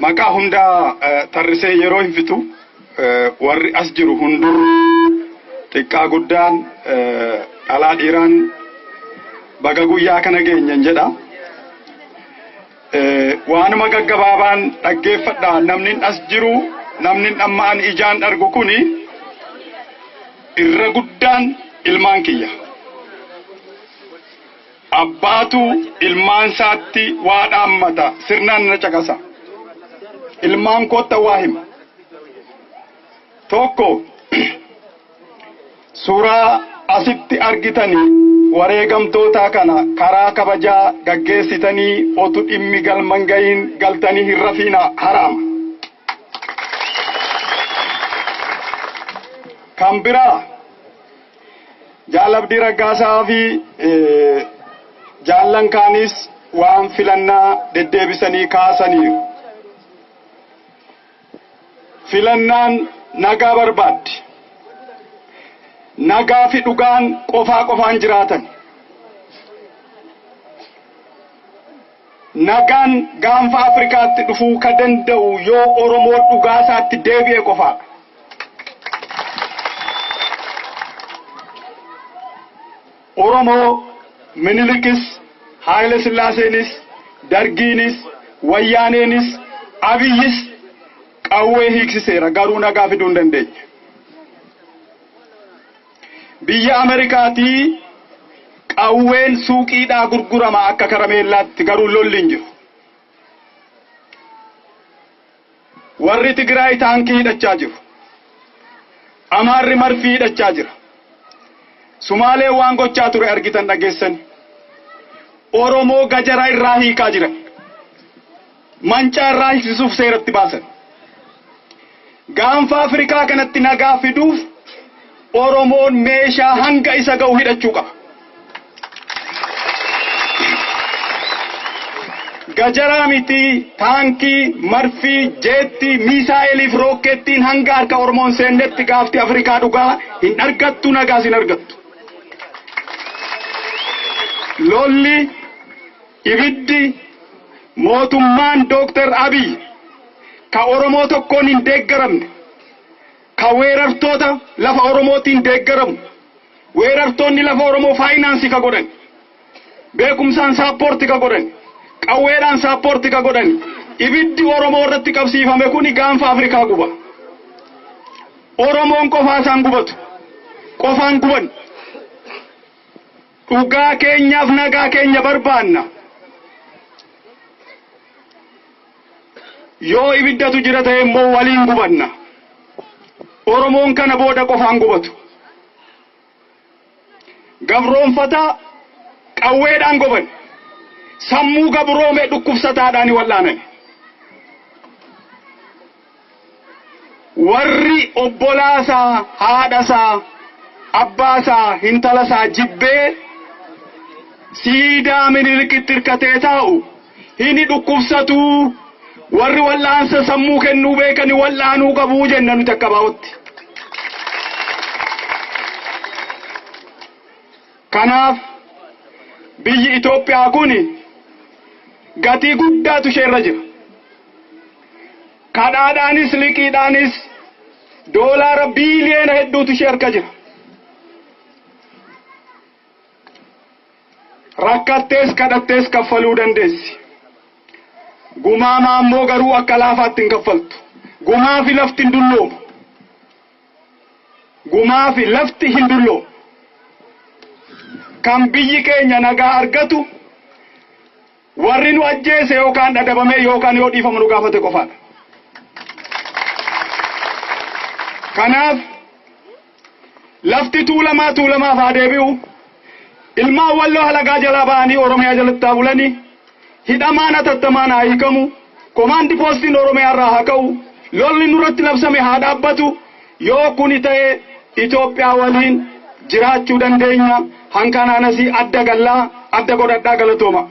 Maqaa hundaa tarrisee yeroo hin fitu, warri as jiru hundur xiqqaa guddaan, dhalaa dhiiraan, baga guyyaa kana geenyen jedha. Waanuma gaggabaabaan dhaggeeffadha. Namni as jiru, namni amma an ijaan argu kuni irra guddaan ilmaan kiyya. Abbaatu ilmaan isaatti waa dhaammata, sirnaan na caqasa. Ilmaan kootta waa hima. Tokko, suuraa asitti argitanii wareegamtoota kana karaa kabajaa gaggeessitanii otu dhimmi galman gahiin galtanii hin rafiina, haraama. Kan biraa, Jaalabdii Raggaasaa fi jaallan kaanis waan filannaa deddeebisanii kaasaniiru. Filannaan nagaa barbaaddi. Nagaa fi dhugaan qofaa qofaan jiraatan. Nagaan gaanfa Afrikaatti dhufuu ka danda'u yoo Oromoo dhugaa isaatti deebi'e qofaadha. Oromoo Minilikis, Haayile Sillaaseenis, Dargiinis, Wayyaaneenis, Abiyyis qawwee hiiksiseera, garuu nagaa fiduu hin dandeenye. Biyya Ameerikaatii qawween suuqiidhaa gurgurama akka karameellaatti, garuu lolli hin jiru. Warri Tigraay taankii hidhachaa jiru. Amaarri marfii hidhachaa jira. Sumaaleen waan gochaa ture argitan, dhageessan. Oromoo gajara irraa hiikaa jiran. Mancaa irraa hiiksisuuf seeratti baasan. Gaanfa Afrikaa kanatti nagaa fiduuf Oromoon meeshaa hanga isa ga'u hidhachuu qaba. Gajaraa miti, taankii, marfii, jeettii, miisaa'eliif rookkeettiin hanga harka Oromoon seennetti gaafti Afrikaa dhugaa hin argattu, nagaas hin argattu. Lolli, ibiddi, mootummaan Dooktar Abiy ka Oromoo tokkoon hin deeggaramne, ka weerartoota lafa Oromootiin deeggaramu, weerartoonni lafa Oromoo faayinaansii ka godhan, beekumsaan support ka godhan, qawweedhaan support ka godhan, ibiddi Oromoo irratti qabsiifame kuni gaanfa Afrikaa guba. Oromoon qofaa isaan gubatu, qofaan guban. Dhugaa keenyaaf nagaa keenya barbaanna. Yoo ibiddatu jira ta'e immoo waliin gubanna. Oromoon kana booda qofaan gubatu. Gabroonfataa qawweedhaan goban. Sammuu gabroome dhukkubsataadhaan wal'aanan. Warri obbolaasaa, haadhasaa, abbaasaa, hintalasaa jibbee siidaa Minilikitti hirkatee taa'u hini dhukkubsatuu, warri wal'aansa sammuu kennuu beekani wal'aanuu qabuu jenna nuti akka baa'utti. Kanaaf biyyi Itoophiyaa kun gatii guddaatu isheerra jira. Kadhaadhaanis liqiidhaanis doolaara biiliyoona hedduutu ishee harka jira. Rakkattees kadhattees kaffaluu dandeessi. Gumaamaa immoo garuu akka laafaatti hin kaffaltu. Gumaa fi lafti hin dulloomu. Gumaa fi lafti hin dulloomu. Kan biyyi keenya nagaa argatu warri nu ajjeese yookaan dhadhabame yookaan yoo dhiifama nu gaafate qofaadha. Kanaaf lafti Tuulamaa Tuulamaaf haa deebi'u. Ilmaan Walloo halagaa jalaa ba'anii Oromiyaa jalatti haa bulanii. Hidhamaan hatattamaan haa hiikamu. Komaandi poostiin Oromiyaa irraa haa ka'u. Lolli nurratti labsame haa dhaabbatu. Yoo kuni ta'e Itoophiyaa waliin jiraachuu dandeenya. Hankanaan asii adda gallaa adda godhadhaa, galatooma.